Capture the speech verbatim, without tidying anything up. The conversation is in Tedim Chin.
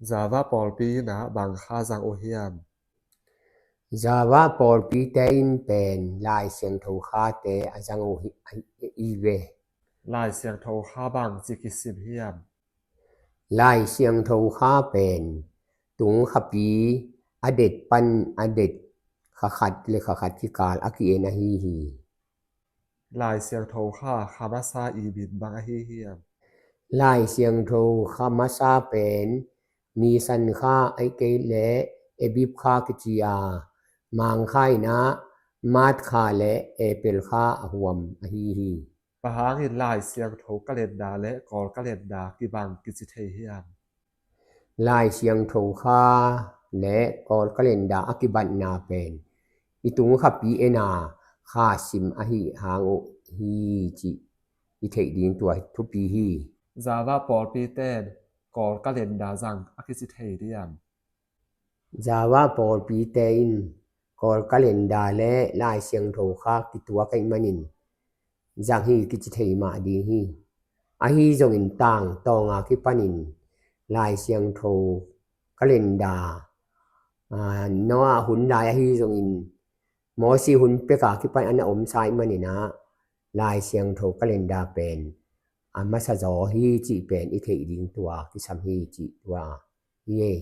Java pawlpi in ah bang kha zang uh hiam? Java pawlpite in pen Lai Siangtho khate a zang uh hi, hi, hi ve. Lai Siangtho kha bangci kisim hiam? Lai Siangtho kha pen tung khapi a det pan a det kha khat le kha khat kikal a ki-en ahi hi. Lai Siangtho kha kha masa i bit bang ahi hiam? Lai Siangtho kha masa pen Nisan kha ahih kei leh Abib kha kici a, Mang kha in ah Mat kha le April kha a huam ahi hi. Bang hangin Lai Siangtho calendar le Kawl calendar kibang kici thei hiam? Lai Siangtho kha le Kawl calendar a kibatna pen i tung khapi en a kha sim ahih hang uh hi cih i theih ding tua thupi hi. Java pawlpite in Kawl calendar zang a kici thei diam? Java pawlpite in Kawl calendar le Lai Siangtho kha kituak ahih manin zang hi kici thei mah ding hi. Ahi zongin tangtawng a kipanin Lai Siangtho calendar, aa, Noah hun lai ahi zongin Mosi hun pek a kipan a na omsa ahih manin ah Lai Siangtho calendar pen a masa zaw hi cih pen i theih ding tua kisam hi cih tua hi e.